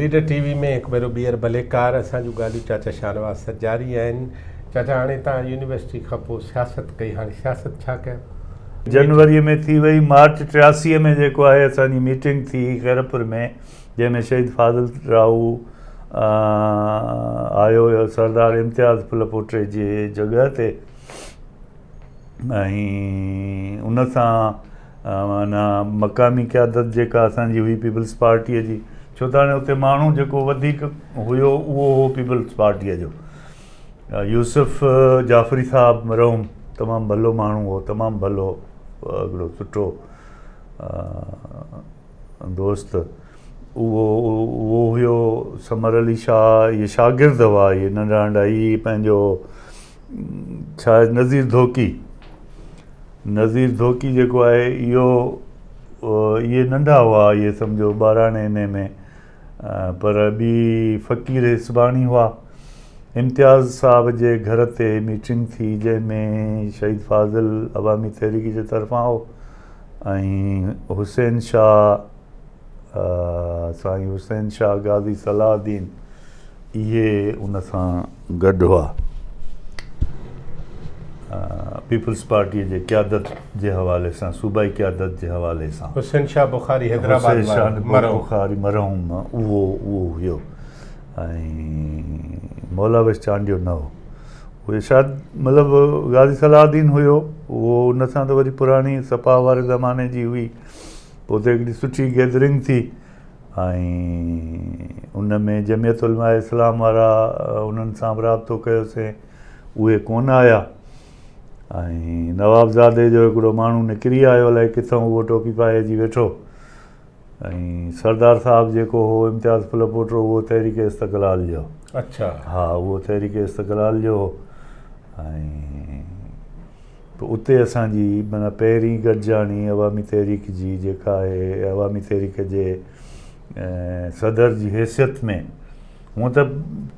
Leader ٽي V ۾ هڪ ڀيرو ٻيهر ڀليڪار اسان جون ڳالهيون چاچا شاهنواز سان جاري آهن چاچا هاڻي توهان يونيورسٽي کان پوء سياست ڪئي هاڻي سياست ڇا ڪيو؟ جنوري ۾ ٿي وئي مارچ 83 ۾ جيڪو آهي اسان جي ميٽنگ ٿي خيرپور ۾ جنهن ۾ شهيد فاضل راهو آيو هيو سردار امتياز ڦلپوٽي جي جڳهه تي ۽ ان سان معنيٰ مقامي قيادت جيڪا اسان جي هئي پيپلز پارٽيء جي ڇو ته هاڻي اتي ماڻهو جيڪو وڌيڪ هيو اهو هو پيپلز پارٽيء جو يوسف جعفري صاحب مرحوم تمام ڀلو ماڻهو هو تمام ڀلو هڪڙو سٺو دوست اهو اهو هيو ثمر علي شاهه اهي شاگرد هئا اهي ننڍا ننڍا هي پنهنجو ڇا آهي نذير ڌوڪي نذير ڌوڪي جيڪو آهي اهو اهي ننڍا هئا اهي سمجهو ٻاراڻي انهي ۾ پر ٻي فقير هيسباڻي هئا امتياز صاحب جي گهر تي ميٽنگ ٿي جنهن ۾ شهيد فاضل عوامي تحريڪ جي طرفان هو ۽ حسين شاهه سائين حسين شاهه غازي صلاح الدين اهي ان سان گڏ هئا. پيپلز پارٽيء جي قيادت جي حوالي سان صوبائي قيادت جي حوالي سان. حسين شاهه بخاري حيدرآباد وارو مرحوم. بخاري مرحوم اهو اهو هيو ۽ مولا بخش چانڊيو نه هو. اهي شايد مطلب غازي صلاح الدين هيو اهو ان سان ته وري پراڻي سپا واري زماني جي هئي. پوء اتي هڪڙي سٺي گيدرنگ ٿي ۽ ان ۾ جمعيت علماء اسلام وارا انهن سان به رابطو ڪيوسين اهي ڪونه آيا ۽ نوابزادي جو هڪڙو ماڻهو نڪري آيو الائي ڪٿان اهو ٽوپي پائي اچي ويٺو ۽ سردار صاحب جيڪو هو امتياز ڦلپوٽو اهو تحريڪ استقلال جو اچھا ها اهو تحريڪ استقلال جو هو ۽ ته اتي اسان جي معنيٰ پهرين گڏجاڻي عوامي تحريڪ جي جيڪا آهي عوامي تحريڪ جي صدر جي حيثيت ۾ هونء ته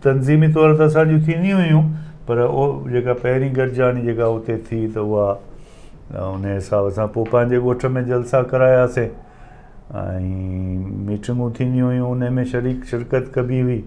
تنظيمي طور ته اسان جون ٿينديون هيون پر او جيڪا پهرين گڏجاڻي جيڪا اتي ٿي ته اها ان حساب سان پوء پنهنجي ڳوٺ ۾ جلسا ڪراياسين ۽ ميٽنگون ٿينديون هيون ان ۾ شريڪ شرڪت ڪبي هئي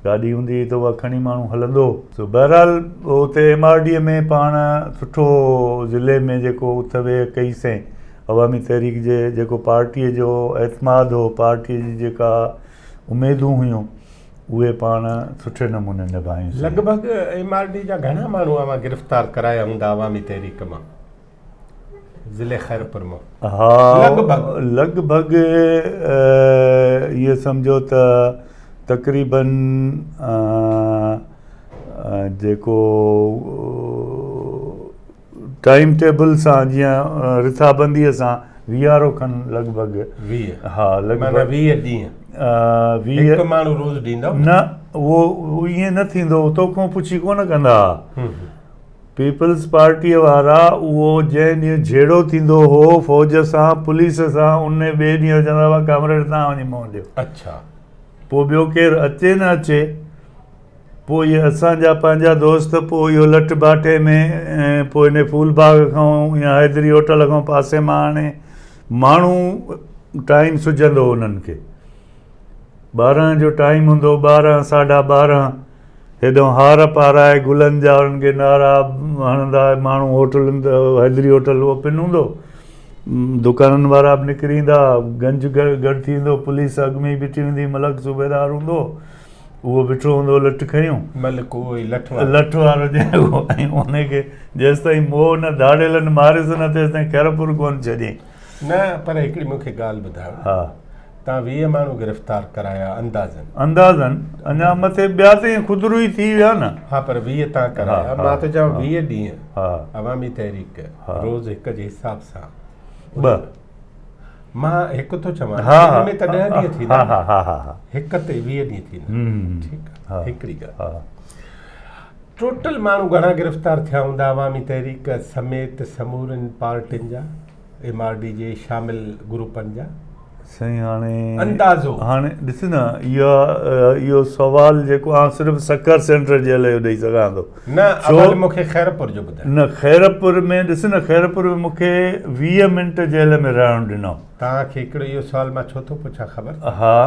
گاڏي هوندي هئي ته اها کڻي ماڻهو هلندو هو. سو بهرحال اتي ايم آر ڊي ۾ پاڻ سٺو ضلعي ۾ جيڪو اٿ ويهه ڪئي سين عوامي تحريڪ جي جيڪو پارٽيء جو اعتماد هو پارٽيء جي جيڪا اميدون هيون اهي پاڻ سٺي نموني نڀايون سين. لڳ ڀڳ ايم آر ڊي جا گهڻا ماڻهو اوهان گرفتار ڪرايا هوندا عوامي تحريڪ مان؟ ضلعي خيرپور مان ها لڳ ڀڳ لڳ ڀڳ اهو سمجهو ته تقريبن جيڪو ٽائيم ٽيبل سان جيئن رٿابنديء سان ويهارو کن لڳ ڀڳ ويهه ها لڳ ڀڳ ويهه ڏينهن ويهه هڪ ماڻهو روز ڏيندو نه اهو ائين نه ٿيندو توکان پڇي ڪونه ڪندا پيپلز پارٽيء وارا اهو جنهن ڏينهن جهيڙو ٿيندو هو فوج سان پوليس سان ان ٻئي ڏينهن چوندا هئا ڪامريڊ تان وڃي منهن ڏيو. اڇا. پوء ٻيو ڪير اچي نه اچي پوء اهي اسان جا پنهنجا دوست پوء اهو لٺ باٺي ۾ پوء انهي ڦول باغ کان يا حيدري هوٽل کان پاسي مان آڻي ماڻهو ٽائيم سجهندو هو انهن کي 12 جو ٽائيم هوندو 12 ساڍا 12 هيڏانهن هار پارائي گلن جا انهن کي نعرا هڻندا ماڻهو هوٽلن تي حيدري هوٽل اوپن هوندو دڪانن وارا به نڪري ايندا گنج گڏ ٿي ويندو پوليس اڳ ۾ ئي بيٺي هوندي ملڪ صوبيدار هوندو اهو بيٺو هوندو لٺ کنيو ملڪ اهو ئي لٺ وارو لٺ وارو جيڪو ۽ ان کي جيستائين موهه نه ڌاڙيلن ماريس نه تيستائين خيرپور ڪونه ڇڏيائين نه پر هڪڙي مون کي ڳالهه ٻڌايو ها تان 20 ماڻهو گرفتار ڪرايا اندازن. اندازن اڃا مٿي ٻيا ته ائين خودرو ئي ٿي ويا نه. ها پر 20 تان ڪرايا مان ٿو چوان 20 ڏينهن عوامي تحريڪ روز هڪ جي حساب سان ٻه مان هڪ ٿو چوان ان ۾ ته 10 ڏينهن ٿيندا هڪ تي 20 ڏينهن ٿيندا ٺيڪ آ هڪڙي ڳالهه ٽوٽل ماڻهو گهڻا گرفتار ٿيا هوندا عوامي تحريڪ سميت سمورين پارٽين جا ايم آر ڊي جي شامل گروپن جا. سائين هاڻي اندازو. هاڻي ڏس نه اها اهو سوال جيڪو آئون صرف سکر سينٽر جي لاء ڏئي سگهان ٿو. نه اول مون کي خيرپور جو ٻڌاء. نه خيرپور ۾ ڏس نه خيرپور ۾ مون کي 20 منٽ جيل ۾ رهڻ ڏنو. توهان کي هڪڙو اهو سوال مان ڇو ٿو پڇان خبر اٿو؟ ها.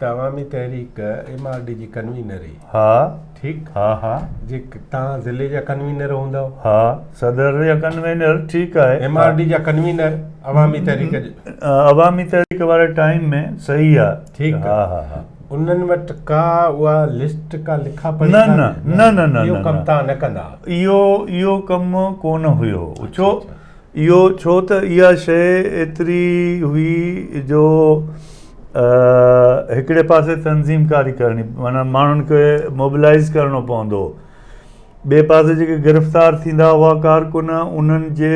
ته عوامي تحريڪ ايم آر ڊي جي ڪنوينر هئي. ها. ٺيڪ. ها ها. جي توهان ضلعي جا ڪنوينر هوندؤ. ها صدر يا ڪنوينر ٺيڪ آهي. ايم آر ڊي جا ڪنوينر عوامي تحريڪ جي. عوامي تحريڪ واري ٽائيم ۾ صحيح آ. ٺيڪ. ها ها ها. انهن وٽ ڪا اها لسٽ ڪا لکا پڙهي نه نه نه نه نه اهو ڪم توهان نه ڪندا. اهو اهو ڪم ڪونه هيو ڇو اهو ڇو ته اها شيء ايتري هئي جو هڪڙي پاسي تنظيم ڪاري ڪرڻي معنيٰ ماڻهن کي موبلائيز ڪرڻو پوندو هو ٻئي پاسي جيڪي گرفتار ٿيندا هئا ڪارڪن انهن جي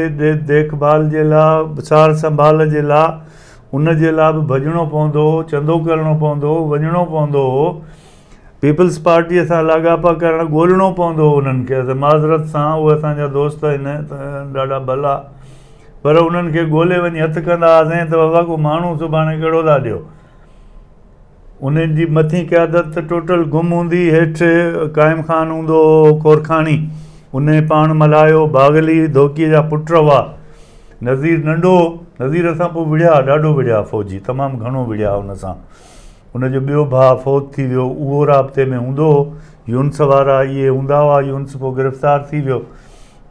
ديک ڀال جي لاء سار سنڀال جي لاء ان جي لاء به ڀڄڻو پوندو هو چندو ڪرڻو پوندو هو وڃڻو پوندو هو پيپلز پارٽيء سان لاڳاپا ڪرڻ ڳولڻو پوندو هو انهن کي ته معذرت سان اهي اسان جا دوست آهن ڏاڍا ڀلا پر انهن کي ڳولي وڃي هٿ ڪندا هئاسين ته بابا ڪو ماڻهو سڀاڻي ڪهڙو ٿا ڏيو انهن جي مٿين قيادت ته ٽوٽل گم هوندي هيٺ قائم خان هوندو هو کورکاڻي ان پاڻ ملهايو باغلي ڌوڪي جا پٽ هئا نذير ننڍو نذير سان پوء وڙهيا ڏاڍو وڙهيا فوجي تمام گهڻو وڙهيا ان سان ان جو ٻيو ڀاء فوت ٿي ويو، اهو رابطي ۾ هوندو هو. يونس وارا اهي هوندا هئا، يونس پوء گرفتار ٿي ويو،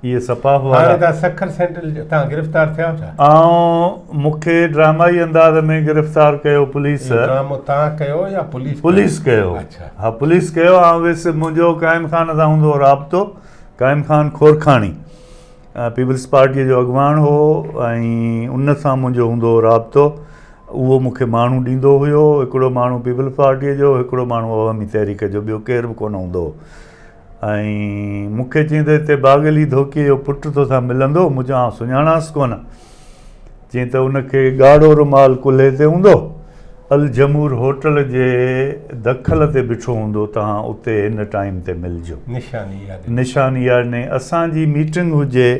اهي سپاف وارا. هاڻي توهان سکر سينٽرل تان گرفتار ٿيا آهيو ڇا؟ آئون، مون کي ڊرامائي انداز ۾ گرفتار ڪيو پوليس. اهو ڊرامو توهان ڪيو يا پوليس ڪيو؟ پوليس ڪيو. اڇا. ها پوليس ڪيو، آئون ويس، منهنجو قائم خان سان هوندو هو رابطو، قائم خان کورکاڻي پيپلز پارٽيء جو اڳواڻ هو ۽ ان سان منهنجو هوندو هو رابطو. اهو مون کي ماڻهو ڏيندو هيو، هڪڙو ماڻهو پيپلز پارٽيء جو، هڪڙو ماڻهو عوامي تحريڪ جو، ٻيو ڪير به ڪونه هوندو هو. ۽ مون کي چيائين ته هتي باغلي ڌوڪيء جو پٽ توسان ملندو، مون چيو آئون سڃاڻانس ڪونه. چيائين ته ان کي ڳاڙهو رومال ڪلهي تي هوندو، الجمهور هوٽل جي دخل تي بيٺو هوندو، توهان اتي هن ٽائيم تي ملجو. نشاني اها ڏني. نشاني اها ڏني. اسان جي ميٽنگ هجي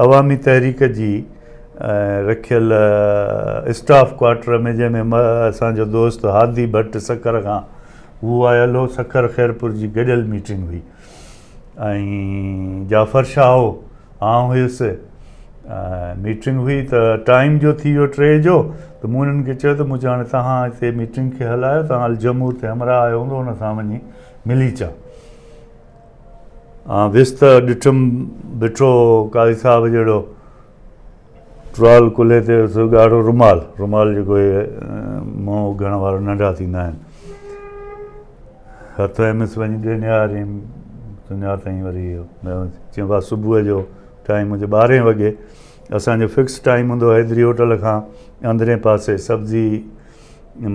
عوامي تحريڪ جي رکيل اسٽاف ڪوارٽر ۾ جنهن ۾ اسان جو دوست هادي ڀٽ سکر کان هو آيل هو، سکر خيرپور جي گڏيل ميٽنگ هئي ۽ جعفر شاهه هو، آئون هيس، ميٽنگ هئي ته ٽائيم جو ٿي ويو 3 جو ته مون انهن کي چيو ته مون چيو هاڻي توهان هتي ميٽنگ کي هلايو، توهان الجمهور تي همراهه آيو هوندو ان سان وڃي ملي اچان. آن ويس ته ڏٺم بيٺو قاضي صاحب جهڙو ٽرال ڪلهي تي هيس ڳاڙهو رومال، رومال جيڪو اهي منهن اگهڻ وارا ننڍا ٿيندا آهن. هٿ هيمس وڃي ڏي نهاريم سڃاتائين وري اهو چيم ڀاء صبح جو ٽائيم هجي 12 وڳي اسان جو فڪس ٽائيم هوندو حيدري هوٽل کان اندرين پاسي سبزي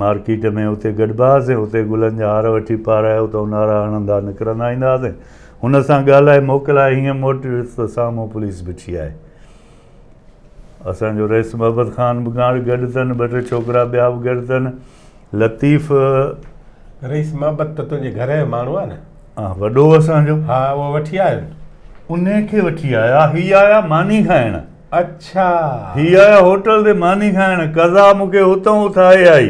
مارڪيٽ ۾ اتي گڏبا هئاسين، اتي گلن جا هار وٺي پارائي اتان نعرا هڻندا نڪرندا ايندا هئاسين. هن سان ڳالهائي موڪلائي هيئن موٽي ويس ته سامهون پوليس بيٺي آهي. اسان جو رئيس محبت خان به گاڻ گڏ اٿن، ٻه ٽي ڇوڪرا ٻيا به گڏ اٿن. لطيف. رئيس محبت ته تنهنجي گهر جو ماڻهو آهي نه؟ ها وڏو اسان جو. ها اهو وٺي آيو. انهي کي وٺي آيا. هي آيا ماني کائڻ. اڇا. هي آيا هوٽل تي ماني کائڻ، قضا مون کي اتئون اٿائي آئي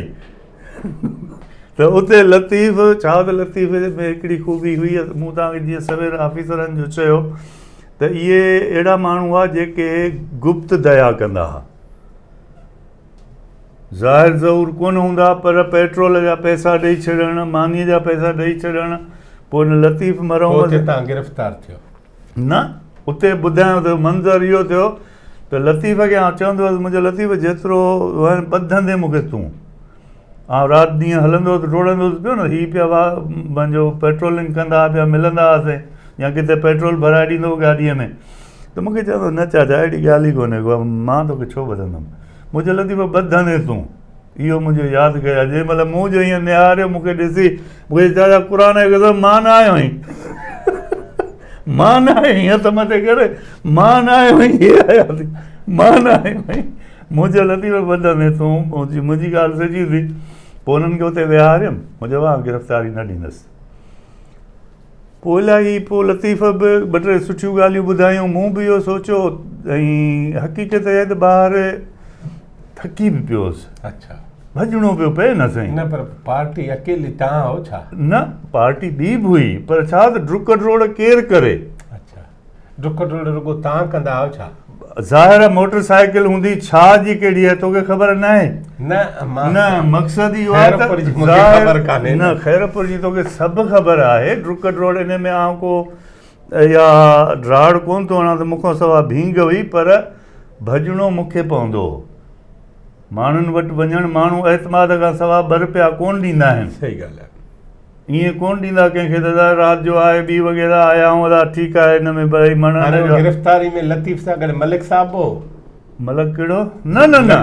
ته اتي لطيف، ڇا ته لطيف ۾ هڪڙي خوبي هئي، مون توهان کي جيئن سوير آفيسرن جو چيو ته اهي اهڙا ماڻهو هئا جيڪي گپت ديا ڪندا هئا. ظاهر ظهور ڪونه هوندا پر پيٽرول جا پئسا ڏئي ڇڏڻ، مانيء جا پئسا ڏئي ڇڏڻ، پوء ان لطيف مرحوم. پوء اتي تان گرفتار ٿيو. نه، اتي ٻڌايان ٿو، منظر اهو ٿيو ته لطيف کي آئون چوندو هوس، منهنجو لطيف جيترو ٻڌندين مون کي تون. آئون رات ڏينهن هلندو هوس، ڊوڙندو هوس پيو نه، هي پيا پنهنجو پيٽرولنگ ڪندا هئا، پيا ملندا هئاسين يا ڪٿي پيٽرول ڀرائي ڏيندو هو گاڏيء ۾ ته مون کي چوندو هو، نه چاچا اهڙي ڳالهه ئي ڪونهي ڪو، مان توکي ڇو ٻڌندم. مون چيو لطيف ٻڌندين تون. اهو منهنجو ياد ڪيا جنهن مهل مون جو ائين نهاريو مون کي ڏسي مون کي چاچا قرآن جو قسم مان نه آيو آهين مان نه آيو آهين هٿ مٿي ڪري مان نه آيو آهين هي آيا ٿي مان نه آيو آهين مون چيو لطيف ٻڌندين تون منهنجي ڳالهه سچي ٿي پوء انهن کي اتي ويهاريم مون چيو آئون گرفتاري نه ڏيندس پوء الائي پوء لطيف به ٻه ٽي سٺيون ڳالهيون ٻڌايون مون به اهو سوچيو ۽ حقيقت اها ته ٻاهر ٿڪي به پيو هوس. اڇا. ڀڄڻو پيو پئي نه سائين. نه پر پارٽي اڪيلي تان هو ڇا؟ نه پارٽي ٻي به هئي پر ڇا ته ڊڪ ڊوڙ ڪير ڪري. اڇا ڊڪ ڊوڙ رڳو تان ڪندا هئو ڇا؟ ظاهر آهي موٽر سائيڪل هوندي ڇا جي ڪهڙي آهي توکي خبر ناهي؟ نه مان نه مقصد اهو آهي ته خيرپور جي مونکي خبر ڪانهي نه خيرپور جي توکي سڀ خبر آهي ڊرڪٽ روڊ ان ۾ آئون ڪو يا ڊراڙ ڪونه ٿو هڻان ته مون کان سوا ڀينگ هئي پر ڀڄڻو مون کي پوندو هو. ماڻهن وٽ وڃڻ ماڻهو اعتماد کان سوا ٻه رپيا ڪونه ڏيندا آهن. صحيح ڳالهه آهي. ائين ڪونه ڏيندا ڪنهن کي ته ادا رات جو آهي ٻي وڳي ادا آيا آهيون ادا ٺيڪ آهي ان ۾ ڀئي مڻ هاڻي گرفتاري ۾ لطيف سان گڏ ملڪ صاحب به هو؟ ملڪ ڪهڙو؟ نه نه نه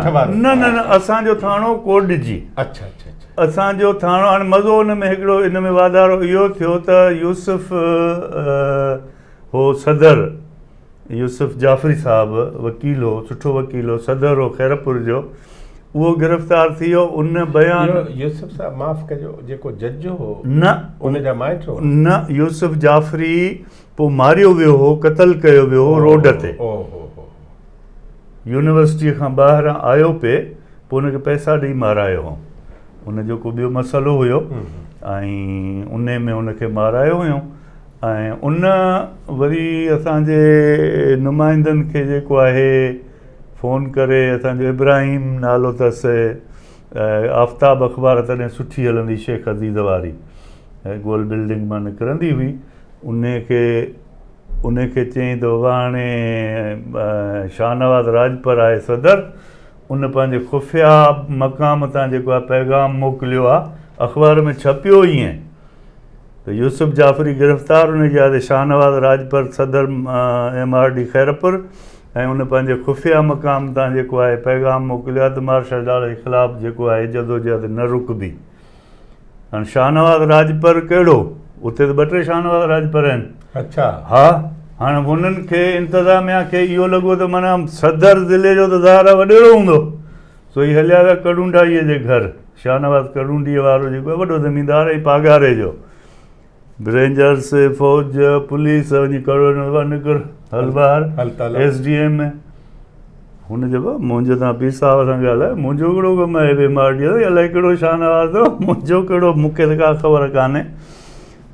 نه نه نه اسان جو ٿاڻو ڪوٽ ڏجي. اڇا اڇا اڇا. اسان جو ٿاڻو هاڻي مزو ان ۾ هڪڙو ان ۾ واڌارو اهو ٿيو ته يوسف هو صدر يوسف جعفري صاحب وڪيل هو سٺو وڪيل هو صدر هو خيرپور جو اهو گرفتار ٿي ويو ان بيان يوسف صاحب معاف ڪجو جيڪو جج هو نه ان جا مائٽ هئا نه يوسف جعفري پوء ماريو ويو هو قتل ڪيو ويو هو روڊ تي يونيورسٽيء کان ٻاهران آيو پئي پوء ان کي پئسا ڏئي مارايو هئائون ان جو ڪو ٻيو مسئلو هيو ۽ ان ۾ ان کي مارايو هيائون ۽ ان وري اسان جي نمائندن کي جيڪو آهي فون ڪري اسان جو ابراهيم نالو اٿس آفتاب اخبار تڏهن سٺي هلندي شيخ عزيز واري گول بلڊنگ مان نڪرندي هئي ان کي ان کي چيائين ته بابا هاڻي شاهنواز راڄپر آهي صدر ان پنهنجي خفيه مقام تان جيڪو آهي پيغام موڪليو آهي اخبار ۾ ڇپيو ائين ته يوسف جعفري گرفتار ان جي آهي شاهنواز راڄپر صدر ايم آر ڊي خيرپور ۽ ان پنهنجي خفيه مقام تان جيڪو آهي پيغام موڪليو آهي ته مارشل لا جي خلاف جيڪو آهي جدوجهد نه رڪبي. هاڻ شاهنواز راڄپر ڪهڙو؟ اتي ته ٻه ٽي شاهنواز راڄپر آهن. اڇا. ها هاڻ هنن کي انتظاميا کي اهو لڳو ته معنيٰ صدر ضلعي جو ته ظاهر آهي وڏيرو هوندو. سو هي هليا ويا ڪڙونڊائيء جي گهر. شاهنواز ڪڙونڊيء وارو جيڪو آهي وڏو زميندار ۽ پاڳاري جو. رينجرس، فوج، پوليس وڃي ڪڙو ڏنو ته نڪر هل ٻاهر. S D M ۾. هن چيو بابا منهنجو توهان پير صاحب سان ڳالهايو منهنجو ڪهڙو ڪم آهي ايم آر ڊي سان الائي ڪهڙو شاهنواز اٿو منهنجو ڪهڙو مون کي ته ڪا خبر ڪانهي.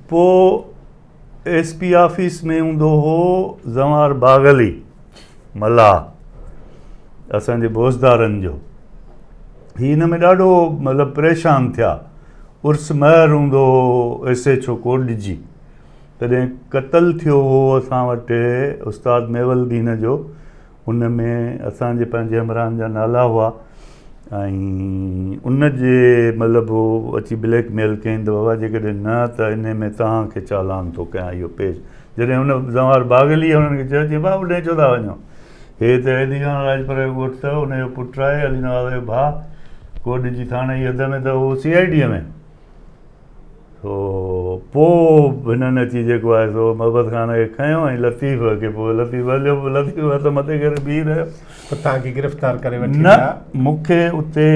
پوء ايس پي آفيس ۾ هوندو هو زنوار باغلي ملاح اسان جي بوزدارن جو هي ان ۾ ڏاڍو مطلب پريشان ٿيا عرس مهر هوندو هو ايس ايڇ او ڪوٽ ڏجي تڏهن قتل ٿيو هو اسان وٽ استاد ميول دين جو ان ۾ اسان جي پنهنجي همراهن جا نالا هئا ۽ ان جي مطلب هو اچي بليڪ ميل ڪيائين ته بابا جيڪڏهن نه ته ان ۾ توهان کي چالان ٿو ڪيان اهو پيش جڏهن ان زنوار باغلي انهن کي چيو چي بابا اوڏانهن ڇو ٿا وڃو هي ته ايڌي خان راڄپر جو ڳوٺ اٿو ان جو پٽ آهي علي نواز جو ڀاء ڪوٽ جي ٿاڻي جي حد ۾ ته هو سي I D ۾ سو پوء هنن اچي جيڪو آهي سو محبت خان کي کنيو ۽ لطيف کي پوء لطيف هليو پوء لطيف هٿ مٿي ڪري بيهي رهيو. پوء توهان کي گرفتار ڪري وٺي ويا؟ نه مون کي اتي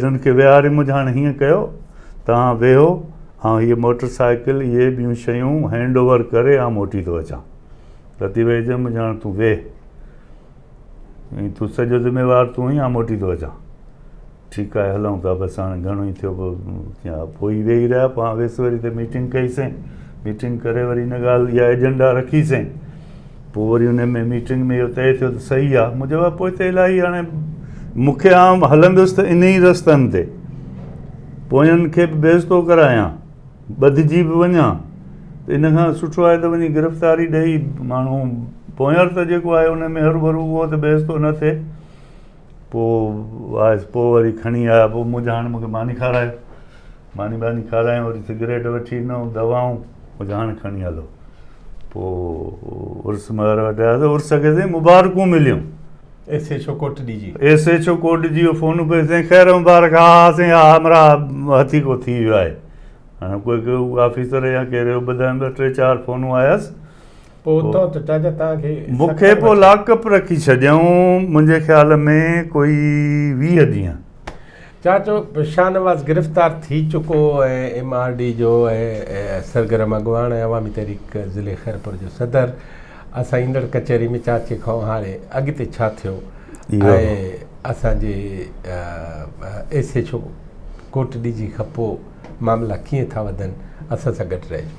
هنن کي ويهاري مون هاڻي هيئن ڪيو توهان ويهو آئون هيء موٽر سائيڪل اهي ٻيون شيون هينڊ اوور ڪري آئون موٽي ٿو اچان. لطيف کي چيم هاڻي تون ويهه ۽ تون سڄو ذميوار تون آهين آئون موٽي ٿو اچان. ٺيڪ آهي هلون ٿا بس هاڻي گهڻو ئي ٿيو پوء پوء ئي ويهي رهيا پوء آئون ويس وري ته ميٽنگ ڪئيسين ميٽنگ ڪري وري ان ڳالهه اها ايجنڊا رکيسين پوء وري ان ۾ ميٽنگ ۾ اهو طئي ٿيو ته صحيح آهي مون چيو پوء ته الاهي هاڻي مون کي آئون هلندس ته ان ئي رستن تي پوين کي به بيعزتو ڪرايان ٻڌجي به وڃان ته ان کان سٺو آهي ته وڃي گرفتاري ڏئي ماڻهو پويان ته جيڪو آهي ان ۾ هروڀرو اهو ته بيعزتو نه ٿئي پوء آيس پوء وري کڻي آيا پوء مون هاڻي مونکي ماني کارايو ماني ٻاني کارايو وري سگريٽ وٺي ڏنو دوائون مون هاڻي کڻي هلو پوء عرس مهر وٽ آياسين عرس کي سائين مبارڪون مليون ايس ايڇ او ڪوٽ ڏجي ايس ايڇ او ڪوٽ ڏجي جو فون پيو سائين خير مبارڪ ها ها سائين ها همراهه هٿيڪو ٿي ويو آهي هاڻي ڪوئي آفيسر يا ڪير ٻڌائين ته ٽي چار فونون آيس پوء اتان ته چاچا توهان کي مون کي پوء لاڪ اپ رکي ڇڏيائون منهنجي خيال ۾ ڪوئي 20 ڏينهن. چاچو شاهنواز گرفتار ٿي چڪو ۽ ايم آر ڊي جو ۽ سرگرم اڳواڻ ۽ عوامي تحريڪ ضلعي خيرپور جو صدر اسان ايندڙ ڪچهري ۾ چاچي کان هاڻي اڳتي ڇا ٿيو ۽ اسان جي S H O Kot Diji کان پوء معاملا ڪيئن ٿا وڌن اسان سان گڏ رهجو.